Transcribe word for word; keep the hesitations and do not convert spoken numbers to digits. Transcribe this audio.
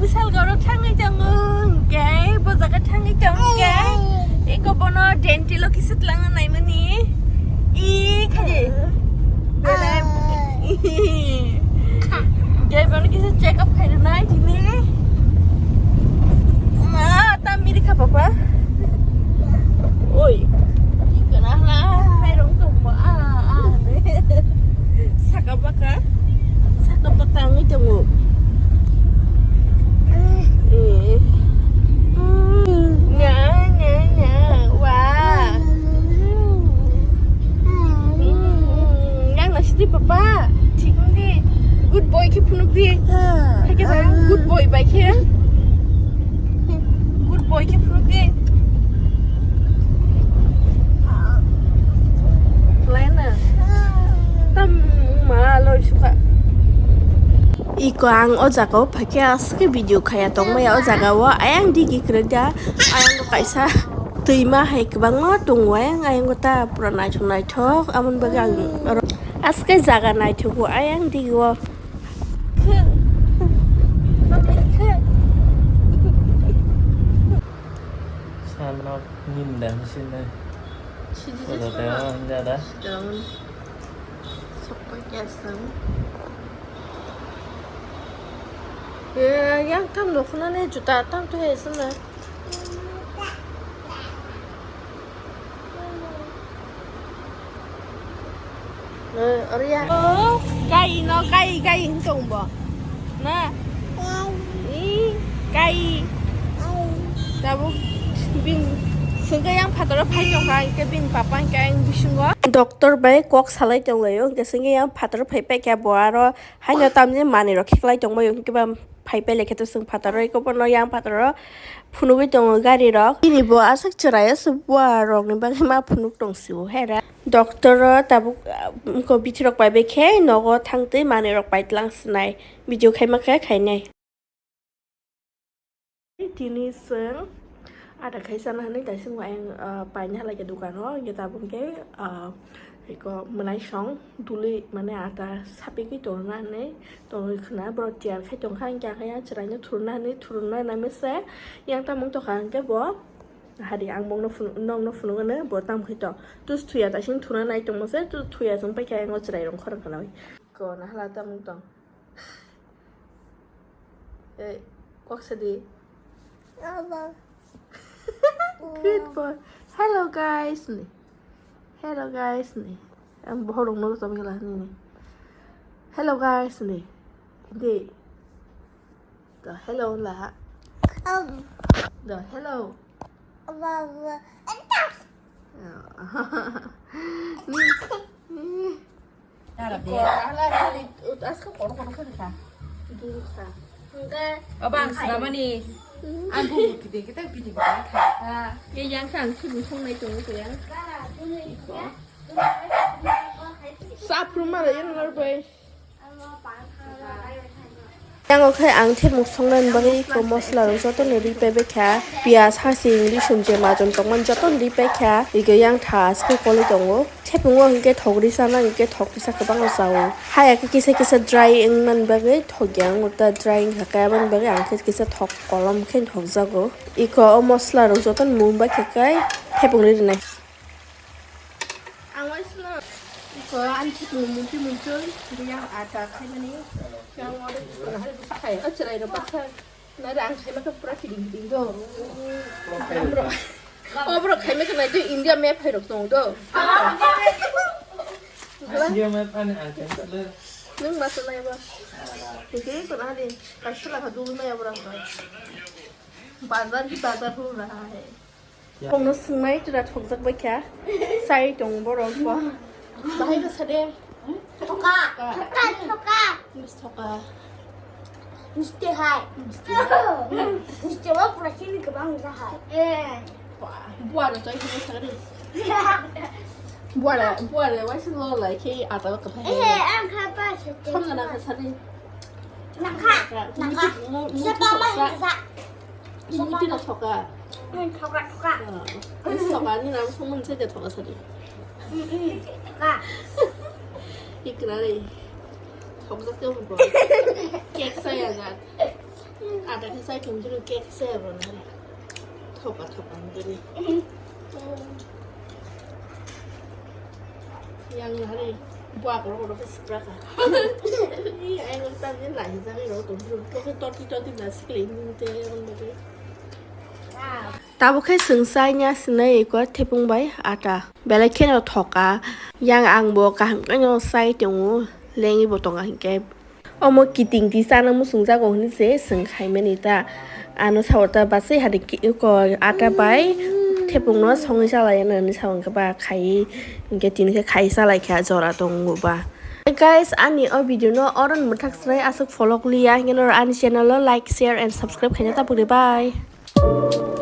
Bwsal goro thangwi tongo, hwnkhe bo jaga thangwi tongo, hwnkhe eko bono dental o kisa twlangna naimani. I khaidi. Belai. Hwnkhe bono kisa check up khairwnai tini. Ma, tam miri kha papa. Oi. Kana na, hai rong tong ba, ah, ah. Saka baka. Saka baka ngi tongo. Eh. Nya, nya, nya. Wah. Hmm, yang nasi di papa. Thik di. Good boy khe phunuk di. Hai khe ba, good boy bai khe. Good boy khe phunuk di. Laina. Tam ma loi sukha. Iko ang o jaga o phaikhe aske video khaya tongmaya o jaga o ayang digi kwrwida ayang kaisa twima hai kwbangma tongo ayang ayang ta pura naithok naithok amoni bagwi ang oro aske jaga naithogo ayang digi o. Sanok ninda sini. Sini Solo sini. Teo ninda da. Sokpa kyasang. Eh, yang tam dokna ne juta tam tu hai sana. Eh, oro ya. Oh, kai no, kai, kai hin tong bo. Na. I, kai. Tabuk bin sengke yang phataro phai tong kha, ke bin papa ke ang bisingo. Doctor bai kok salai tong layo, ke sengke yang phataro phai pai khe bo aro haino tamni manwi rok kheklai tong baio, ke ba phai pai lekhe to seng phataro, eko bono yang phataro phunugwi tongo gari rok. Bini bo aswk chwrai aswk bua rok ni bagwi ma phunuk tong sio hera. Doctor o tabuk, ah, ko bithi rok pai bai khe nogo thang twi manwi rok pai tlang sinai video khaima khe khainai. Tini chwng ada khai chana hinwi daising bo ayang, ah, paina halai khe dukan o, hwnkhe tabuk hwnkhe, ah, eko mwnai song duli mane ata sapigwi tongna hinwi tongwi khwna borok tiyar khai tongkha, hwnkhe ang khe yang chwrai no thurna hinwi thurna hinwi mese yang tamung tongkha, hwnkhe bo. Hari ang bongno phunu-, nokno phunukgwno bo tamo khe to. Tus thuya ta sing thuna nai tongmo se, tus thuya chwng paikha, ang o chwrai rong khorang khwnawi. Ko na hala tamo tong. Ei, kok sadi. Aba. Good boy. Hello guys ni. Hello guys ni. Ang bohorong no to bela ni. Hello guys ni. Di. Da hello la. Um. Da hello. Ba, ba. Abang sinamani. Aku bukti kita video kita. Ya yang kan sibuk songnai tong itu ya. Sapru mara yan larbai. Yang okhai ang thepmuk songnani bagwi iko mosla rok jotono ri paibai kha. Piyaj, hasing, risum je majom tongmani jotono ri pai kha. Iko yang tha aske kolwi tongo. Thepmung o hinkhe thok ri sana hinkhe thok kisa kwbangma chao. Haya khe kisa kisa dry wngmani bagwi thok ya wng ta dry wngkha khe aboni bagwi ang khe kisa thok kolom khe thokjago. Iko o mosla rok jotono mung bai khe kai thepmung ri rinai. Ang waisno ko ani chikung mumpi mumpi, biyang ata khaimani, yang oro ko hari bisa khai, o chwrai rok baksa, nai ang khaima khe pura kiting kiting do. Amro, o bro khaima khe nai do India map hai rok tong do. India map ani ang khaima le. Nung masa nai ba. Oke, ko na din, kaisa la ka dul nai abra. Bazar hi bazar ho raha hai. Bongno swngmai chwra thokjak bai kha. Sai tong borok bo. Bahai khe sade. Thoka, thoka, thoka. Bus thoka. Misti hai. Misti. Misti wa pura sini kwbang ja hai. Eh. Buar chai khe sagri. Buar, buar wai sing lo lai khe ata ka thai. Eh, ang kha pa sade. Thong na ka sade. Nangkha, nangkha. Sapa mai nangkha. Ini tidak thoka. Hmm, thoka, thoka. Ah, ini thoka, ini nama semua saya dia thoka tadi. Hmm, hmm, thoka. Ikna ni. Thok jak ke bo. Cake saya jat. Ada khe sai thung juru cake se abo na. Thopa thopa juru. Yang hari buak rok rok spra ka. Ai ngon tam ni lai jang rok tu. Ko ke toti toti na sikle ni te on de. Tabuk khe chwng chaina sinai eko thepung bai ata. Belai kheno thoka. Yang ang bo kaham kheno chai tongo. Lengwi bo tonga hinkhe. Omo kiting twi chana muchungjago hinwi se chwng khaimani ta. Ano sao ta bachai hari ki-, ko ata bai thepungno songwi chalai hinwi sao hinkhe ba khai hinkhe tini khe khai chalai kha jora tongo ba. Guys, ani o video no oron mwthak swnai aswk folok liya hinkhe noro ani channel o like, share and subscribe khaina tapukdi bye.